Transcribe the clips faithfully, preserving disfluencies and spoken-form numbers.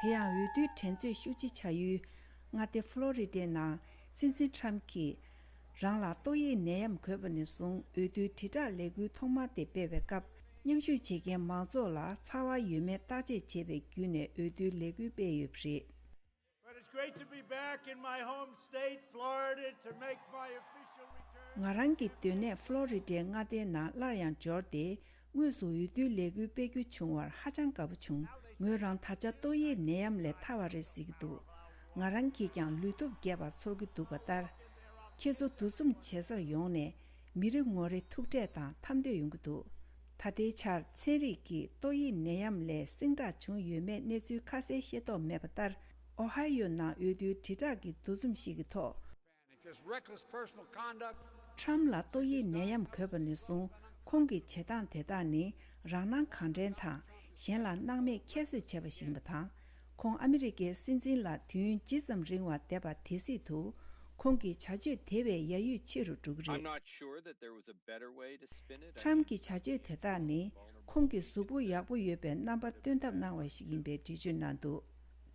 དེ་ཡང་འོས་བསྡུའི་འགྲན་རྩོད་ཤུགས་ཆེ་བྱ་ཡུལ་མངའ་སྡེ་ཕློ་རི་ཌའི་ནང་སྲིད་འཛིན་ཊམ་གྱིས་རང་ལ་ཏོག་དབྱིབས་ནད་ཡམས་འགོས་པ་ནས་བཟུང་འོས་བསྡུའི་དྲིལ་བསྒྲགས་ལས་འགུལ་ཐོག་མ་དེ་སྤེལ་བའི་སྐབས། མཉམ་ཞུགས་བྱེད་མཁན་མང་ཚོགས་ལ་ཚ་བ་ཡོད་མེད་བརྟག་དཔྱད་བྱེད་པའི་བརྒྱུད་ནས་འོས་བསྡུའི་ལས་འགུལ་སྤེལ་ཡོད་པ་རེད། But it's great to be back in my home state, Florida, to make my official return. ང་རང་གི་སྡོད་གནས་ཕློ་རི་ཌའི་མངའ་སྡེའི་ནང་སླར་ཡང་འབྱོར་ཏེ། དངོས་སུ་འོས་བསྡུའི་ལས་འགུལ་སྤེལ་རྒྱུ་བྱུང་བར་ཧ་ཅང་དགའ་པོ་བྱུང་། ངོས་རང་ད་ཆ་ཏོག་དབྱིབས་ནད་ཡམས་ལས་ཐར་བ་རེད་ཟེར་གྱི་འདུག། ང་རང་གིས་ཀྱང་ལུས་སྟོབས་རྒྱས་པ་ཚོར་གྱི་འདུག་པ་ལྟར། ཁྱེད་ཚོ་འདུ་འཛོམས་བྱེད་སར་ཡོང་ནས་མི་རེ་ངོ་རེ་ཐུག་འཕྲད་དང་འཐམ་འདོད་ཡོང་གི་འདུག། ད་ལྟའི་ཆར་ཚན་རིག་གིས་ཏོག་དབྱིབས་ནད་ཡམས་ལས་སེང་དྲག་བྱུང་ཡོད་མེད་གནས་ཚུལ་ཁ་གསལ་ཤེས་རྟོགས་མེད་པ་ལྟར། ཨོ་ཧའི་ཡོ་ནང་འོས་བསྡུའི་དྲིལ་བསྒྲགས་ཀྱི་འདུ་འཛོམས་ཤིག་གི་ཐོག། Just reckless personal conduct. ཊམ་ལ་ཏོག་དབྱིབས་ནད་ཡམས་འགོས་པ་ནས་བཟུང་ཁོང་གི་བྱེད་སྟངས་དེ་དག་ནི་རང་སྣང་གང་དྲན་དང་གཞན་ལ་སྣང་མེད་ཁྱད་གསོད་བྱས་པ་ཞིག་ཡིན་པ་དང་། ཁོང་ཨ་མི་རི་ཀའི་སྲིད་འཛིན་ལ་དུས་ཡུན་ཇི་ཙམ་རིང་བ་བསྡད་པ་དེ་སྲིད་དུ་ཁོང་གི་བྱ་སྤྱོད་དེ་བས་ཡ་ཡུད་ཆེ་རུ་འགྲོ་གི་རེད། I'm not sure that there was a better way to spin it. ཊམ་གྱི་བྱ་སྤྱོད་དེ་དག་ནི་ཁོང་གི་གཟུགས་པོ་ཡག་པོ་ཡོད་པའི་རྣམ་པ་སྟོན་ཐབས་གནང་བ་ཞིག་ཡིན་པའི་འགྲེལ་བརྗོད་གནང་འདུག།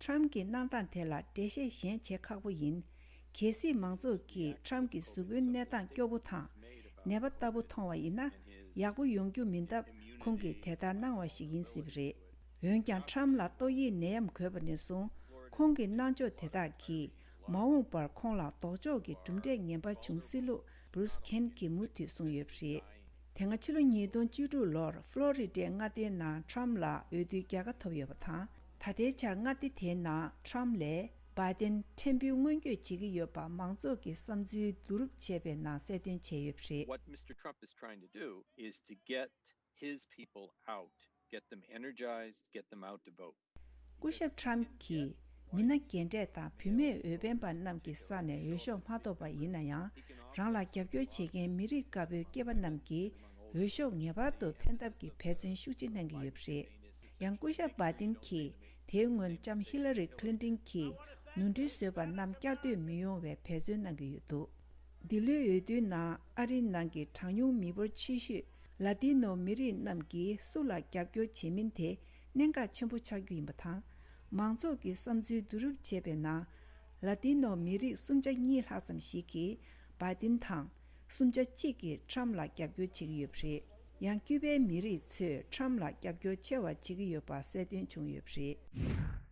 ཊམ་གྱི་གནང་སྟངས་དེ་ལ་འགྲེལ་བཤད་གཞན་བྱེད་ཁག་པོ་ཡིན། གལ་སྲིད་མང་ཚོགས་ཀྱིས་ཊམ་གྱི་གཟུགས་པོའི་གནས་སྟངས་སྐྱོ་པོ་དང་ནད་པ་ལྟ་བུ་མཐོང་བ་ཡིན་ན། ཡག་པོ་ཡོང་རྒྱུ་མིན་སྟབས་ཁོང་གིས་དེ་ལྟར་གནང་བ་ཞིག་ཡིན་སྲིད་པ་རེད། འོན་ཀྱང་ཊམ་ལ་ཏོག་དབྱིབས་ནད་ཡམས་འགོས་པ་ནས་བཟུང་ཁོང་གི་གནང་ཕྱོགས་དེ་དག་གིས་མ་འོངས་པར་ཁོང་ལ་ལྡོག་ཕྱོགས་ཀྱི་གྲུབ་འབྲས་ངན་པ་འབྱུང་སྲིད་ལུགས་བྷུ་རུས་ཁེན་གྱིས་མུ་མཐུད་གསུངས་ཡོད་པ་རེད། དེ་སྔ་ཕྱི་ལོ་ཉིས་སྟོང་བཅུ་དྲུག་ལོར་ཕློ་རི་ཌའི་མངའ་སྡེའི་ནང་ཊམ་ལ་འོས་བསྡུའི་རྒྱལ་ཁ་ཐོབ་ཡོད་པ་དང་། ད་ལྟའི་ཆར་མངའ་སྡེ་དེའི་ནང་ཊམ་ལས་བྷའི་ཏིན་ཕྲན་བུ་མངོན་འགྱོད་བྱེད་ཀྱི་ཡོད་པ་མང་ཚོགས་ཀྱི་བསམ་ཚུལ་བསྡུ་རུབ་བྱས་པའི་ནང་གསལ་སྟོན་བྱས་ཡོད་པ་རེད། What Mister Trump is trying to do is to get his people out, get them energized, get them out to vote. སྐུ་ཞབས་ཊམ་གྱིས་མི་སྣ་རྒན་གྲས་དང་བུད་མེད་འོས་འཕེན་པ་རྣམས་ཀྱི་ས་ནས་འོས་ཤོག་མ་ཐོབ་པ་ཡིན་ན་ཡང་། རང་ལ་རྒྱབ་སྐྱོར་བྱེད་མཁན་མི་རིགས་དཀར་པོའི་སྐྱེས་པ་རྣམས་ཀྱིས་འོས་ཤོག་ངེས་པར་དུ་འཕེན་ཐབས་ཀྱི་འབད་བརྩོན་ཤུགས་ཆེ་གནང་གི་ཡོད་པ་རེད། ཡང་སྐུ་ཞབས་བྷའི་ཏིན་གྱིས་དེའི་སྔོན་ལྕམ་ཧི་ལ་རི་ཁི་ལིན་ཏིན་གྱིས་ནོར་འཁྲུལ་བཟོས་པ་རྣམས་བསྐྱར་ཟློས་མི་ཡོང་བའི་འབད་བརྩོན་གནང་གི་ཡོད་འདུག། འདི་ལོའི་འོས་བསྡུའི་ནང་ཨ་རིའི་ནང་གི་གྲངས་ཉུང་མི་འབོར་ཆེ་ཤོས་ལ་ཏི་ནོ་མི་རིགས་རྣམས་ཀྱིས་སུ་ལ་རྒྱབ་སྐྱོར་བྱེད་མིན་དེ་གནད་འགག་ཆེན་པོ་ཆགས་རྒྱུ་ཡིན་པ་དང་། མང་ཚོགས་ཀྱི་བསམ་ཚུལ་བསྡུ་རུབ་བྱས་པའི་ནང་། ལ་ཏི་ནོ་མི་རིགས་སུམ་ཆ་གཉིས་ལྷག་ཙམ་ཞིག་གིས་བྷའི་ཏིན་དང་། སུམ་ཆ་གཅིག་གིས་ཊམ་ལ་རྒྱབ་སྐྱོར་བྱེད་ཀྱི་ཡོད་པ་རེད། ཡང་ཀྱུ་པའི་མི་རིགས་ཚོས་ཊམ་ལ་རྒྱབ་སྐྱོར་ཆེ་བ་བྱེད་ཀྱི་ཡོད་པ་གསལ་སྟོན་བྱུང་ཡོད་པ་རེད།